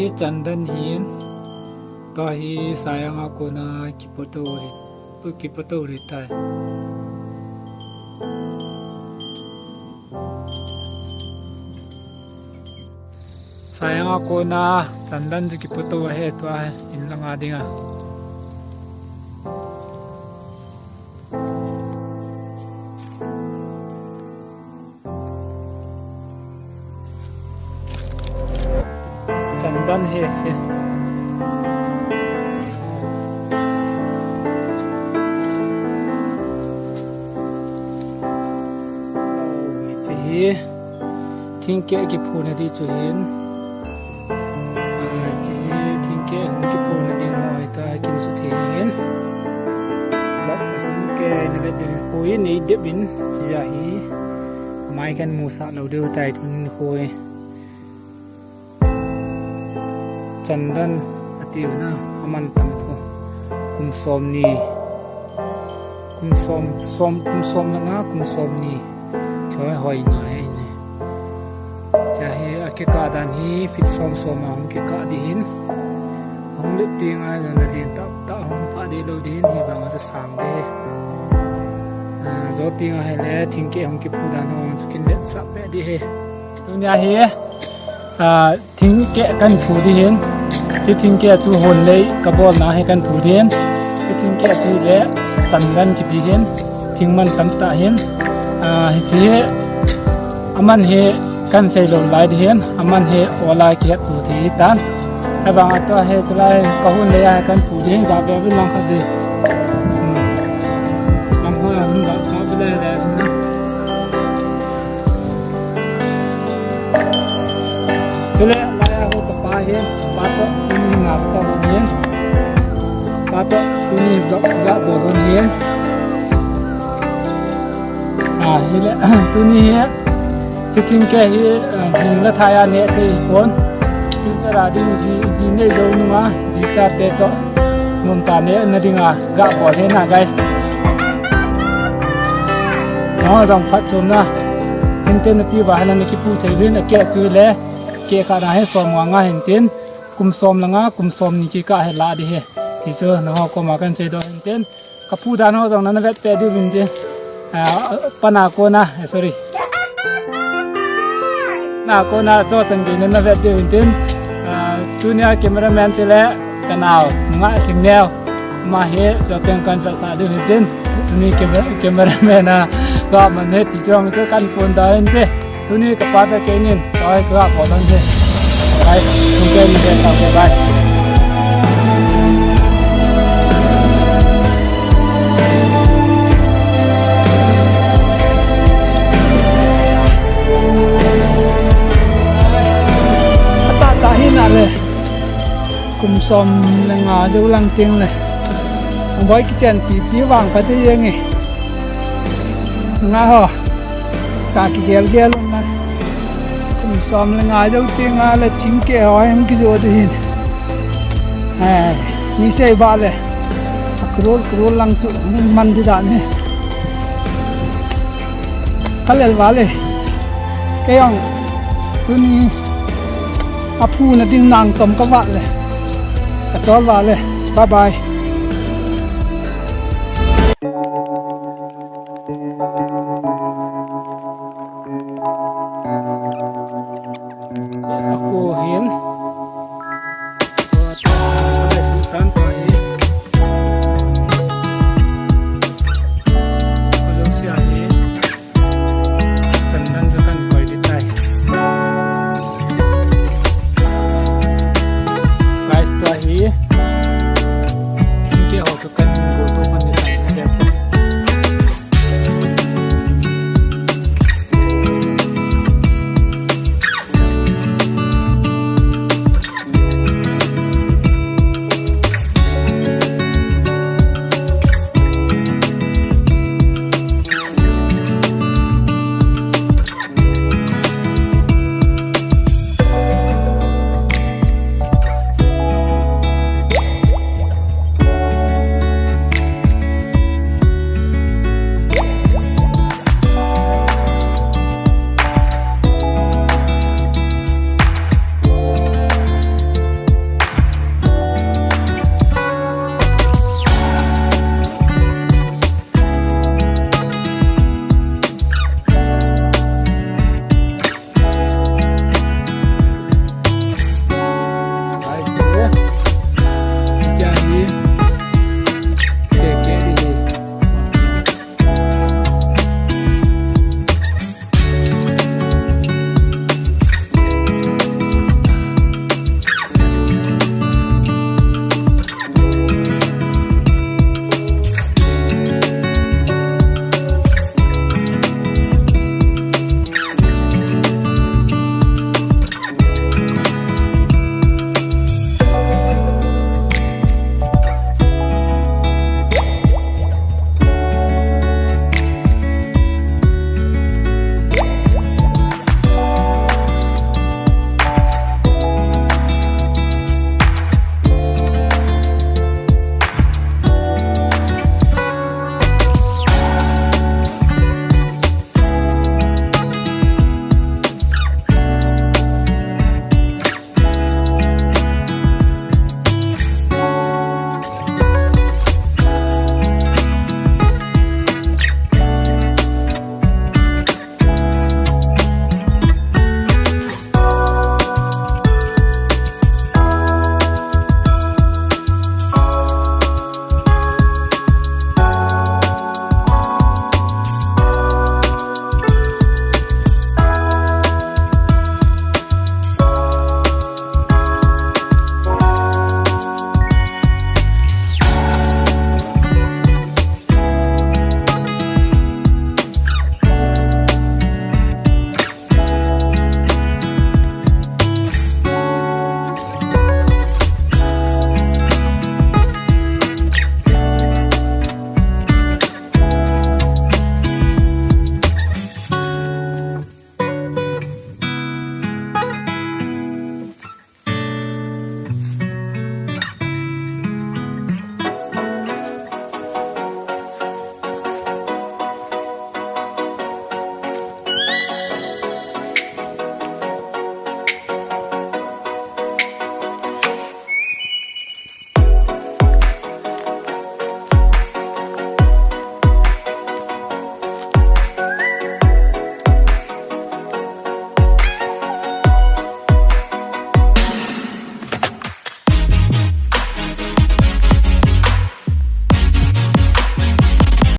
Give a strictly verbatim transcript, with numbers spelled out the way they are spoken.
Hi chandan hin, tua hi sayang a kona kipoto hi, kipoto hi tai. Sayang a kona chandan chu kipoto ahi tua in langa dinga. Chandan hi si. Hiche hi thingkeh kiphuna ding chu hin. Ah, hiche hi thingkeh hung kiphuna ding ho hita, kin chu thei hin. Lok thingkeh na le ding khu hi nei dep in, hiche hi. Mai kan musah lou diu tai tun khu hi. Chandan ati u na, aman tam khu. Kum som ni. Kum som, som, kum som le nga, kum som ni. Thoi hoi ngai ne. Hiche hi akikah dan hi feet som som a hung kikah ding hin. Hung let teng a na ding tah tah hung pha ding lou ding hin, hi bang a chu sang ding hi. Ah, jo teng a hile thingkeh hung kiphu dan ho chu kin vetsah peh ding hi. Tunia hi, ah, thingkeh kan phu ding hin. Hiche thingkeh chu hon lei ka bolna hi kan phu ding hin. Hiche thingkeh chu le chandan kipe hin. Thing man tamtah hin. Ah, hiche hi aman hi kan sei lou lai ding hin. Aman hi ola kihet tu ding tan. Ahivang a tua hi tulai ka hon lei a kan phu ding hin, ga be bin lang khat ding. Hmm. Lam ho a hung ga, ga be le le na. Chule, lai a ho ka pa hi, pa toh, tuni hi nga ka hon hin. Pa toh, tuni hi vlog, vlog bol hon hin. Ah, hile, tuni hi, hiche thingkeh hi, ah, hing le thai a neh thei pon. Future a ding ji, ji nei jou nunga, ji chate toh, nom tah neh na dinga, ga bol hina, guys. Nangho jong phatchomna. Hinte nati uva hile na kipu thei uvin, akeh chu le, keh khat na hi som nga nga hintin, kum som le nga, kum som ni kikah hi la ding hi. Hichu nangho koma kan seidoh hintin. Ka phu dan ho jong na na vet peh diu vin tin. Ah, pan a kona, eh, sorry. Pan a kona cho chan gei na na vet diu vin tin. Ah, tunia cameraman chu le ka nao, Nunga Lhingneo. Ama hi cho teng kan vetsah diu vin tin. Tuni camera-, cameraman a ka man he ti chong chu kan pon da vin te. Tuni ka pa toh kei nin, tua hi ka ga bol hon hi. Bye. Kum kei ni ve tau, bye. Atah tah hi na le. Kum som le nga jou lang teng le. Boi kichenpi pi vang pha te jeng e. Nga ho. Ka kigel gel um na. Kum som le nga jou teng a le thingkeh ho hi hung kijoh ding hin. Eh, mi sei ba le. Crore crore lang chu hung man ding dan hi. Ka lel vale. Kei jong tuni a phuna ding nang tom ka vale. Ka chol vale. Bye bye. Aku hin.